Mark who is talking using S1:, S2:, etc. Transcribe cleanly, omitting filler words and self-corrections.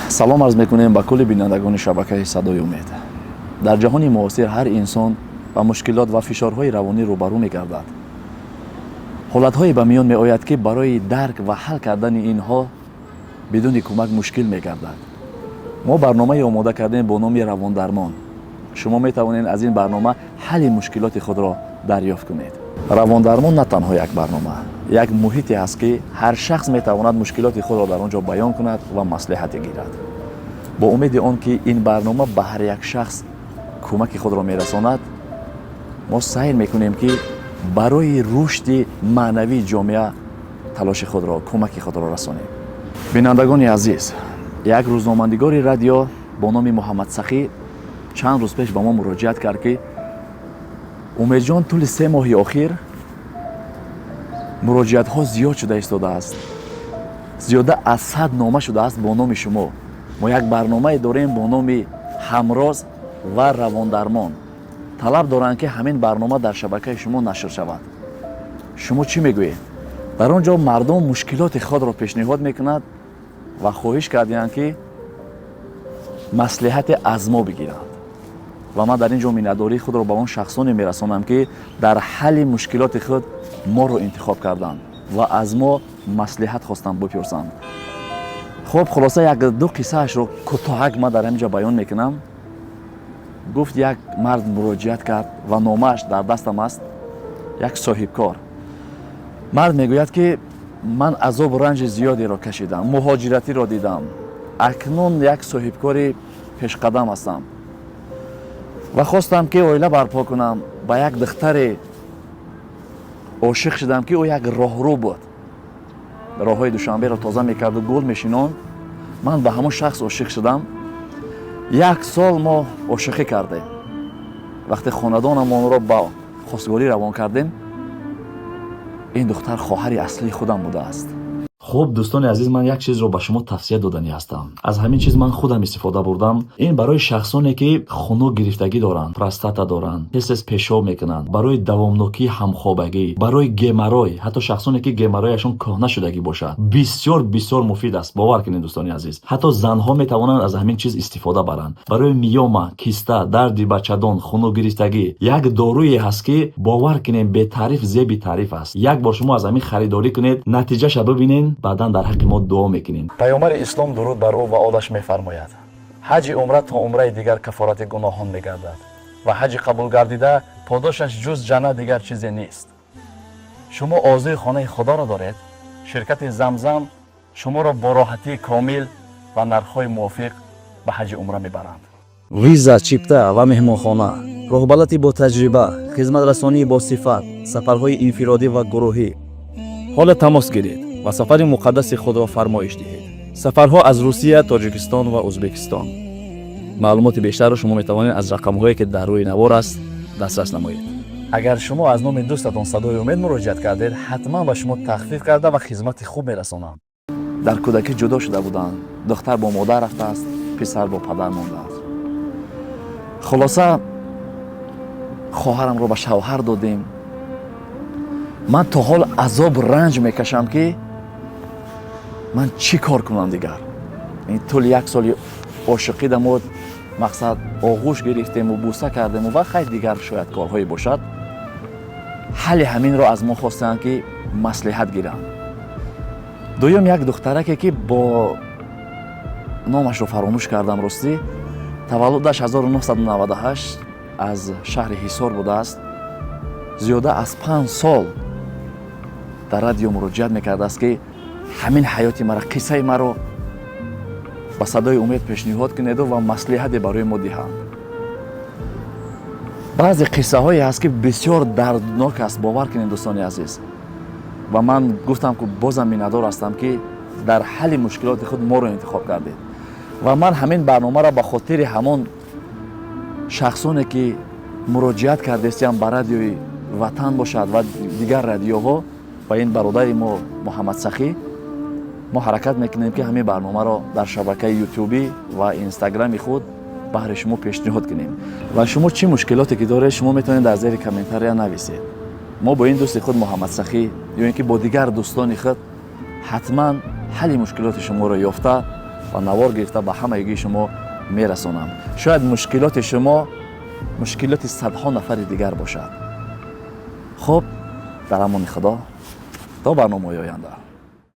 S1: Салом арз мекунем ба кулли бинандагони шабакаи «Садои умед». Дар ҷаҳони муосир ҳар инсон ба мушкилот ва фишорҳои равонӣ рӯбарӯ мегардад. Ҳолатҳое ба миён меояд, ки барои дарк ва ҳал кардани инҳо бидуни кӯмак мушкил мегардад. Мо барномае омода кардем бо номи «Равондармон». Шумо метавонед аз ин барнома ҳалли мушкилоти худро дарёфт кунед. «Равондармон» на танҳо як барнома, як муҳите аст, ки ҳар шахс метавонад мушкилоти худро дар он ҷо баён кунад ва маслиҳате гирад. Бо умеди он ки ин барнома ба ҳар як шахс кӯмаки худро мерасонад, мо сайр мекунем, ки барои рушди маънавии ҷомеа талоши худро, кӯмаки худро расонем. Бинандагони азиз, як рӯзноманигори радио бо номи Муҳаммадсахӣ чанд рӯз пеш ба мо муроҷиат кард, ки Умедҷон, тӯли 3 моҳи охир муроҷиатҳо зиёд шуда истодааст, зиёда аз 100 нома шудааст бо номи шумо. Мо як барномае дорем бо номи «Ҳамроз ва равондармон». Талаб доранд, ки ҳамин барнома дар шабакаи шумо нашр шавад. Шумо чӣ мегӯед? Дар он ҷо мардум мушкилоти худро пешниҳод мекунад ва хоҳиш кардианд, ки маслиҳате аз мо бигиранд. Ва ман дар ин ҷо миннатдории худро ба он шахсоне мерасонам, ки дар ҳалли мушкилоти худ моро интихоб карданд ва аз мо маслиҳат хостанд бипурсанд. Хуб, хулоса, як ду қиссаашро кӯтоҳак ман дар ҳамин ҷо баён мекунам. Гуфт, як мард муроҷиат кард ва номааш дар дастам аст. Як соҳибкор мард мегӯяд, ки ман азобу ранҷи зиёдеро кашидам, муҳоҷиратиро дидам, акнун як соҳибкори пешқадам ҳастам ва хостам, ки оила барпо кунам. Ба як духтаре ошиқ шудам, ки ӯ як роҳрӯ буд, роҳҳои Душанберо тоза мекарду гул мешинонд. Ман ба ҳамон шахс ошиқ шудам. Як сол мо ошиқӣ кардем. Вақте хонадонамонро ба хостгорӣ равон кардем, ин духтар хоҳари аслии худам будааст. Хуб, дӯстони азиз, ман як чизро ба шумо тавсия доданӣ ҳастам. Аз ҳамин чиз ман худам истифода бурдам. Ин барои шахсоне, ки хунук гирифтагӣ доранд, простата доранд, тез тез пешоб мекунанд, барои давомнокии ҳамхобагӣ, барои геморрой, ҳатто шахсоне, ки геморрояшон кӯҳна шудагӣ бошад, бисёр бисёр муфид аст. Бовар кунед, дӯстони азиз, ҳатто занҳо метавонанд аз ҳамин чиз истифода баранд. Барои миома, киста, дарди бачадон, хунук гирифтагӣ як доруе ҳаст, ки бовар кунем, бетаъриф зеби таъриф аст. Як бор шумо аз ҳамин харидорӣ кунед, натиҷаша бибинед, баъдан дар ҳаққи мо дуо мекунем. Паёмбари ислом, дуруд бар ӯ ва олаш, мефармояд: «Ҳаҷи умра то умраи дигар кафорати гуноҳон мегардад ва ҳаҷи қабулгардида подошаш ҷуз ҷаннат дигар чизе нест». Шумо орзуи хонаи худоро доред? Ширкати «Замзам» шуморо бо роҳатии комил ва нархҳои мувофиқ ба ҳаҷи умра мебаранд.
S2: Виза, чипта ва меҳмонхона, роҳбалати бо таҷриба, хизматрасонии босифат, сафарҳои инфиродӣ ва гурӯҳӣ.
S1: Ҳоло тамос гиред ва сафари муқаддаси худро фармоиш диҳед. Сафарҳо аз Русия, Тоҷикистон ва Ӯзбекистон. Маълумоти бештарро шумо метавонед аз рақамҳое, ки дар рӯи навор аст, дастрас намоед. Агар шумо аз номи дӯстатон «Садои умед» муроҷиат кардед, ҳатман ба шумо тахфиф карда ва хизмати хуб мерасонанд. Дар кӯдакӣ ҷудо шуда буданд. Духтар бо модар рафтааст, писар бо падар мондааст. Хулоса, хоҳарамро ба шавҳар додем. Ман то ҳол азобу ранҷ мекашам, ки ман чӣ кор кунам дигар. Ин тӯли як соли ошиқӣ да мо, мақсад, оғӯш гирифтему бӯса кардему ва хайр, дигар шояд корҳое бошад. Ҳалли ҳаминро аз мо хостанд, ки маслиҳат гиранд. Дуюм, як духтараке, ки бо номашро фаромӯш кардам, ростӣ, таваллудаш 1998, аз шаҳри Ҳисор будааст, зиёда аз 5 сол дар радио муроҷиат мекардааст, ки ҳамин ҳаёти мара, қиссаи маро ба «Садои умед» пешниҳод кунеду ва маслиҳате барои мо диҳанд. Баъзе қиссаҳое ҳаст, ки бисёр дарднок аст, бовар кунед, дӯстони азиз. Ва ман гуфтам, ки бозам миннатдор ҳастам, ки дар ҳалли мушкилоти худ моро интихоб кардед. Ва ман ҳамин барномаро ба хотири ҳамон шахсоне, ки муроҷиат кардестиям ба радиои «Ватан» бошад ва дигар радиоҳо, ва ин бародари мо Муҳаммадсахӣ, мо ҳаракат мекунем, ки ҳамин барномаро дар шабакаи Ютубӣ ва Инстаграми худ баҳри шумо пешниҳод кунем. Ва шумо чӣ мушкилоте ки доред, шумо метавонед дар зери комментария нависед. Мо бо ин дӯсти худ Муҳаммадсахӣ ё ин ки бо дигар дӯстони худ ҳатман ҳалли мушкилоти шуморо ёфта. Ва навор гирифта ба ҳамагии шумо мерасонам. Шояд мушкилоти шумо мушкилоти садҳо нафари дигар бошад. Хуб, дар амони Худо, то барномаҳои оянда.